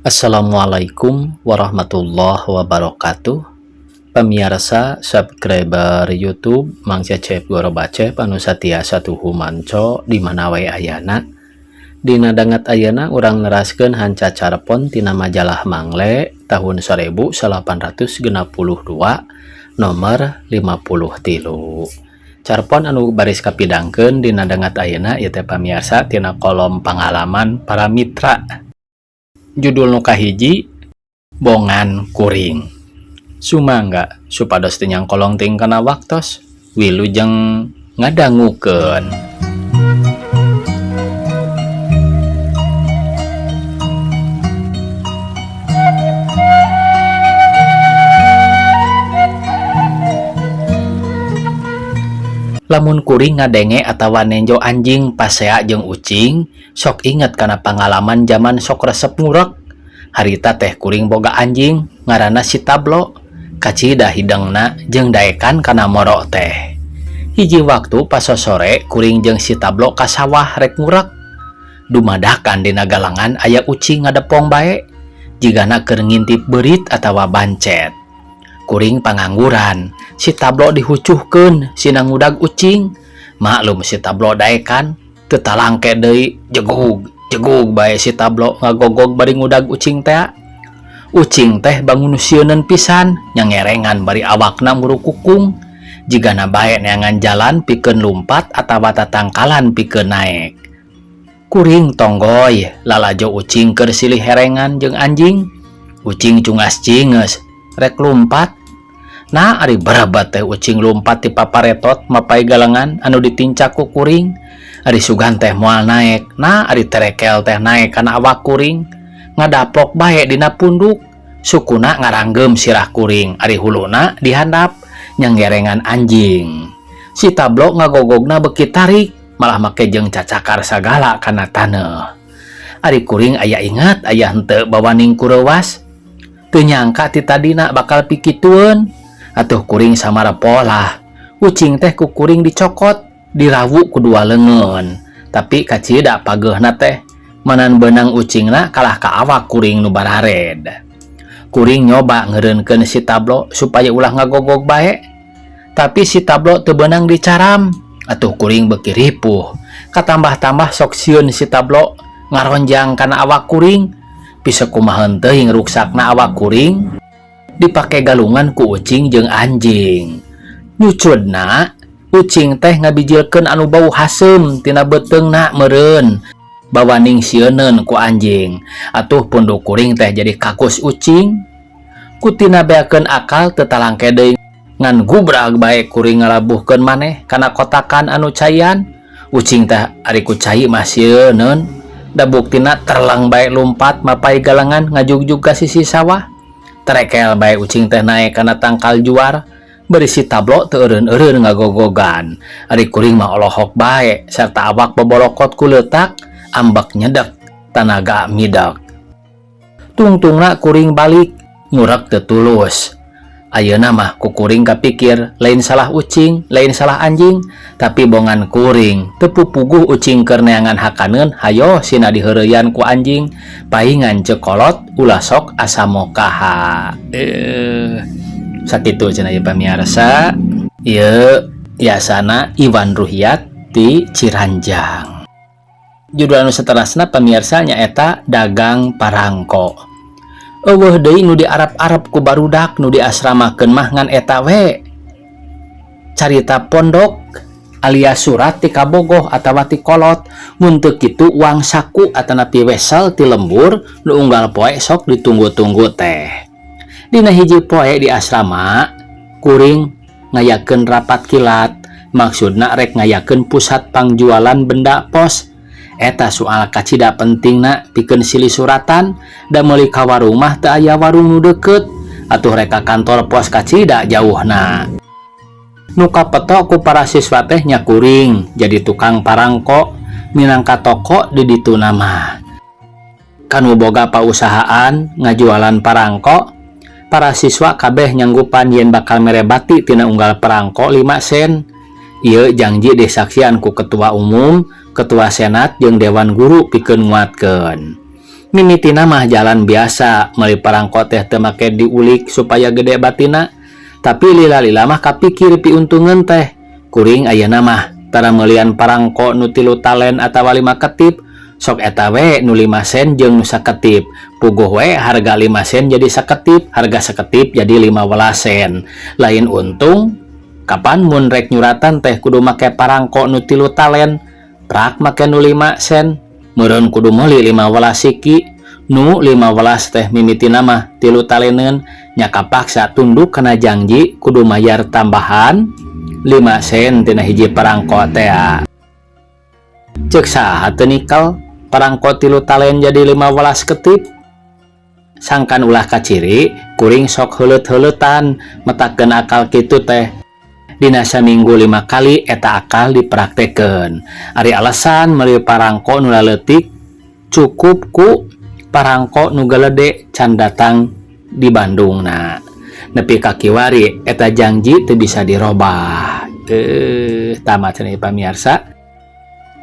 Assalamualaikum warahmatullahi wabarakatuh. Pamiarsa subscriber YouTube Mang Cecep Goro Bacep anu satia satuhu manco di mana wae ayana. Dina danget ayeuna urang neraskeun hanca carpon tina majalah Mangle tahun 1862 nomor 53. Carpon anu baris kapidangkeun dina danget ayeuna ieu teh pamiarsa tina kolom pangalaman para mitra. Judul nu kahiji bongan kuring. Sumangga supados teu nyangkolong teuing kana waktos wilujeng ngadangukeun. Lamun kuring ngadenge atawa nenjo anjing pasea jeung ucing, sok inget kana pangalaman jaman sok resep ngurek. Harita teh kuring boga anjing ngaranna si Tablo. Kacida hidengna jeung daekan kana moro teh. Hiji waktu pasosore kuring jeung si Tablo ka sawah rek ngurek. Dumadakan dina galangan aya ucing ngadepong bae, jigana keur ngintip beurit atawa bancet. Kuring pangangguran, si Tablo dihucuhkeun sina ngudag ucing. Maklum si Tablo daekan, teu talangke deui jegug jegug bae si Tablo ngagogog bari ngudag ucing teh. Ucing teh bangun sieuneun pisan, nyangerengan bari awakna murukukung. Jigana bae neangan jalan pikeun lumpat atawa tatangkalan pikeun naek. Kuring tonggoy lalajo ucing keur silih herengan jeung anjing. Ucing cungas cinges rek lumpat. Nah ari barabat teh ucing lumpat ti paparetot mapai galengan anu ditincak ku kuring. Ari sugan teh moal naek. Nah ari terekel teh naek kana awak kuring. Ngadaplok bae dina punduk. Sukuna ngaranggem sirah kuring, ari huluna dihandap nyanggerengan anjing. Si Tablo ngagogogna beuki tarik, malah make jeung cacakar sagala kana taneuh. Ari kuring aya ingat aya henteu bawaning kureuwas. Teu nyangka ti tadina bakal pikitueun. Atuh kuring samara polah. Ucing teh ku kuring dicokot, dirawu ku dua leungeun. Tapi kacida pageuhna teh manan beunang ucingna kalah ka awak kuring nu barared. Kuring nyoba ngeureunkeun si Tablo supaya ulah ngagogog bae. Tapi si Tablo teu beunang dicaram. Atuh kuring beuki ripuh. Katambah-tambah sok sieun si Tablo ngaronjang kana awak kuring. Bisa kumaha teuing ruksakna awak kuring dipake galungan ku ucing jeung anjing. Nyucudna ucing teh ngabijilkeun anu bau haseum tina beuteungna meureun. Bawaning sieuneun ku anjing. Atuh punduk kuring teh jadi kakus ucing. Kutina beakeun akal teu talangke deui ngan gubrag bae kuring ngalabuhkeun maneh kana kotakan anu caian. Ucing teh ari ku cai mah sieuneun. Da buktina terlang bae lumpat mapai galengan ngajugjug ka sisi sawah. Terekel bae ucing teh naek kana tangkal juar. Berisi Tablo teu eureun-eureun ngagogogan. Ari kuring mah olohok bae sarta awak bobolokot ku leutak, ambek nyedek tanaga midak. Tungtungna kuring balik ngurek teu tulus. Ayeuna mah ku kuring kapikir lain salah ucing, lain salah anjing, tapi bongan kuring teu pupuguh ucing keur neangan hakaneun hayo sina diheureyan ku anjing, paingan ceuk kolot ulah sok asa mokaha. Sakitu cenah ieu pamiarsa. Ieu yasana Iwan Ruhiyat ti Ciranjang. Judul anu saterasna pamiarsa nyaeta Dagang Parangko. Eueuh deui nu diarap-arap ku barudak nu diasramakeun mah ngan eta we. Carita pondok alias surat ti kabogoh atawa ti kolot, mun teu kitu uang saku atanapi wesel ti lembur nu unggal poe sok ditunggu-tunggu teh. Dina hiji poe di asrama kuring ngayakeun rapat kilat, maksudna rek ngayakeun pusat pangjualan benda pos. Eta soal kacida pentingna pikeun silih suratan, da meuli ka warung mah teu aya warung nu deukeut, atuh rek ka kantor pos kacida jauhna. Nu kapeto ku para siswa teh nya kuring jadi tukang parangko minangka toko di dituna mah. Kanu boga pausahaan ngajualan parangko, para siswa kabeh nyanggupan yen bakal mere bati tina unggal perangko 5 sen. Ieu janji disaksian ku ketua umum, ketua senat jeung dewan guru pikeun nguatkeun. Mimitina mah jalan biasa, meuli parangko teh teu make diulik supaya gede batina. Tapi lila-lila mah kapikir piuntungeun teh. Kuring ayeuna mah tara meulian parangko nu 3 talen atawa 5 ketip, sok eta we nu 5 sen jeung nu saketip. Puguh we harga 5 sen jadi saketip, harga saketip jadi 15 sen. Lain untung, kapan mun rek nyuratan teh kudu make parangko nu 3 talen, prak make nu 5 sen. Meureun kudu meuli 15 siki, nu 15 teh mimitina mah 3 taleneun, nya kapaksa tunduk kana janji kudu mayar tambahan 5 sen tina hiji parangko tea. Ceuk saha teu nikel parangko 3 talen jadi 15 ketip. Sangkan ulah kaciri, kuring sok heuleut-heuleutan metakeun akal kitu teh. Dina saminggu 5 kali eta akal dipraktekeun. Ari alasan meuli parangko nu leutik cukup ku parangko nu galede can datang di Bandungna. Nepi ka kiwari eta janji teu bisa dirobah. Tamat cenah pamiarsa.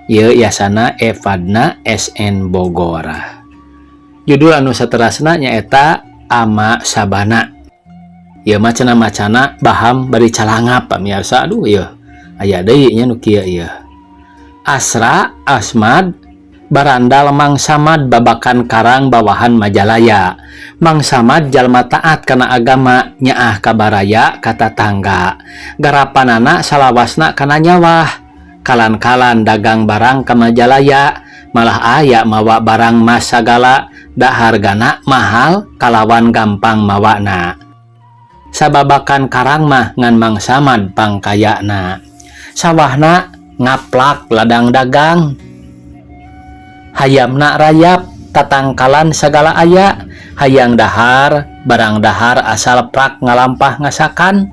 Ieu yasana Evadna SN Bogor. Judul anu saterasna nyaeta Ama Sabana. Ieu mah cenah macana baham bari calangap pamiarsa. Aduh ieu aya deui nya nu kieu ieu. Asra Asmad barandal Mang Samad babakan karang bawahan Majalaya. Mang Samad jalma taat kana agama nyaah ka baraya ka tatangga. Garapanana salawasna kana nyawah. Kalan-kalan dagang barang ka Majalaya, malah aya mawa barang mas sagala da hargana mahal kalawan gampang mawana. Sababakan karang mah ngan Mang Samad pangkayana. Sawahna ngaplak ladang dagang. Hayamna rayap tatangkalan sagala aya, hayang dahar barang dahar asal prak ngalampah ngasakan.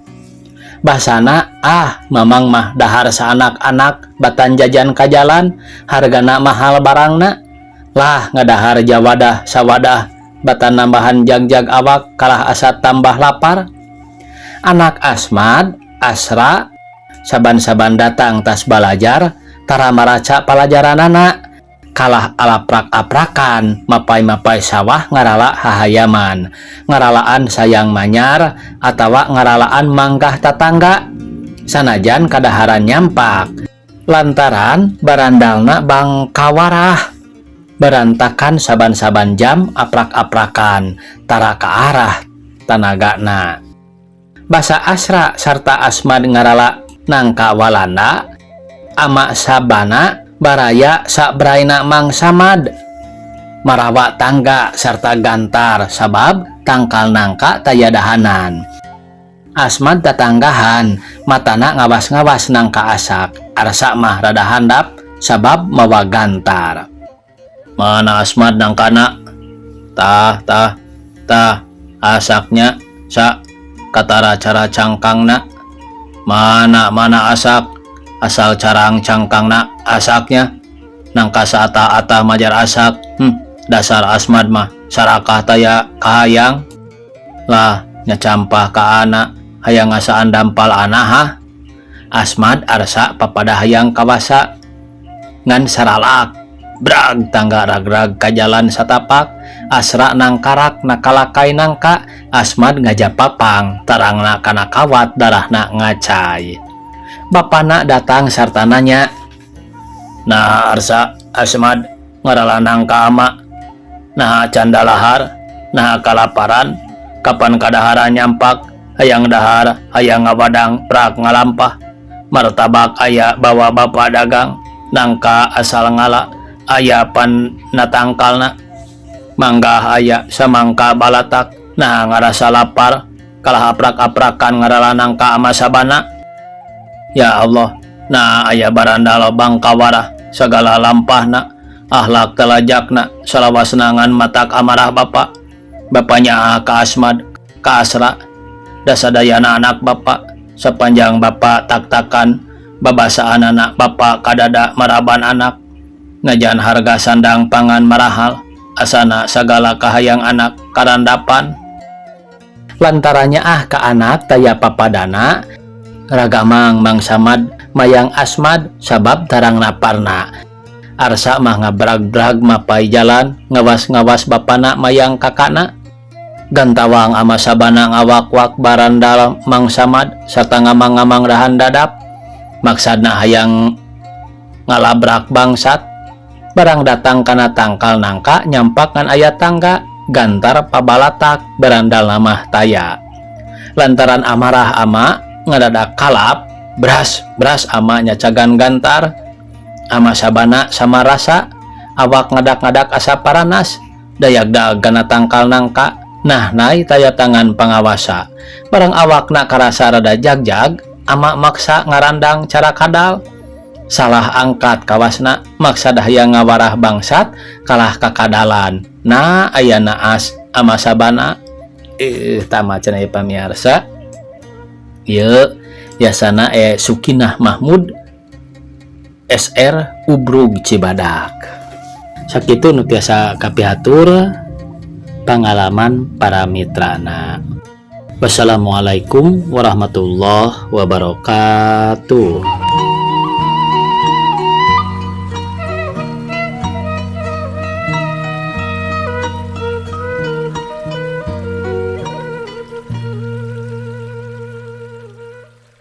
Basana ah mamang mah dahar saanak-anak batan jajan ka jalan hargana mahal barangna. Lah ngadahar jawadah sawadah batan nambahan jagjag awak kalah asa tambah lapar. Anak Asmad Asra saban-saban datang tas balajar tara maraca palajaranana kalah alaprak-aprakan mapai-mapai sawah ngarala hahayaman ngaralaan sayang manyar atawa ngaralaan manggah tatangga sanajan kadaharan nyampak lantaran barandalna bangkawarah berantakan saban-saban jam aprak-aprakan tara ka arah tanagana. Basa Asra sarta Asmad ngarala nangka Walanda ama Sabana baraya sabraina Mang Samad marawa tangga sarta gantar sabab tangkal nangka taya dahanan. Asmad tatanggahan matana ngawas-ngawas nangka asak arsa mah rada handap sabab mawa gantar. Mana Asmad nangkana? Tah tah tah asaknya sa katara cara cangkangna. Mana mana asak asal carang cangkangna asaknya nangka saata-ata majar asak. Dasar Asmad mah sarakah taya kahayang lah nyacampah ka anak hayang ngasaan dampal anak ha. Asmad arsa papada hayang kawasa ngan saralak brag tangga ragrag ka jalan satapak. Asra nangkarak nakalakai nangka Asmad ngajapapang tarangna kana kawat darahna ngacai. Bapana datang sarta nanya, nah Arsa Asmad ngarala nangka ama nah candalahar nah kalaparan kapan kadaharan nyampak hayang dahar hayang ngawadang prak ngalampah martabak aya bawa bapak dagang nangka asal ngala aya pan natangkalna manggah aya samangka balatak nah ngarasa lapar kalah aprak-aprakan ngarala nangka ama Sabana. Ya Allah, nah aya barandal bangkawarah segala lampahna ahlak telajakna salawasna ngan matak amarah bapak. Bapaknya ka Asmad ka Asra dasadayana anak bapak sepanjang bapak tak-takan babasaan anak bapak kadada maraban anak najan harga sandang pangan marahal asana sagala kahayang anak karandapan. Lantarannya ah ka anak taya papadana ragamang Mang Samad mayang Asmad sabab tarang naparna. Arsa mah ngabrag-brag mapay jalan ngawas-ngawas bapana mayang kakana. Gantawang ama sabana ngawak-wak barandal Mang Samad sarta ngamang-ngamang dahan dadap maksadna hayang ngalabrak bangsat. Barang datang kana tangkal nangka nyampak ngan aya tangga gantar pabalatak barandal mah taya. Lantaran amarah ama ngadadak kalap bras bras ama nyacagan gantar. Ama sabana sama rasa awak ngadak-ngadak asa paranas dayag-daag kana tangkal nangka. Nah nai taya tangan pangawasa. Barang awakna karasa rada jagjag ama maksa ngarandang cara kadal. Salah angkat kawasna maksa dahaya ngawarah bangsat kalah kakadalan. Nah aya naas ama sabana. Tama cenah ieu pamiarsa. Ieu yasana Sukinah Mahmud SR Ubrug Cibadak. Sakitu nu tiasa kapihatur pangalaman para mitrana. Wassalamualaikum warahmatullahi wabarakatuh.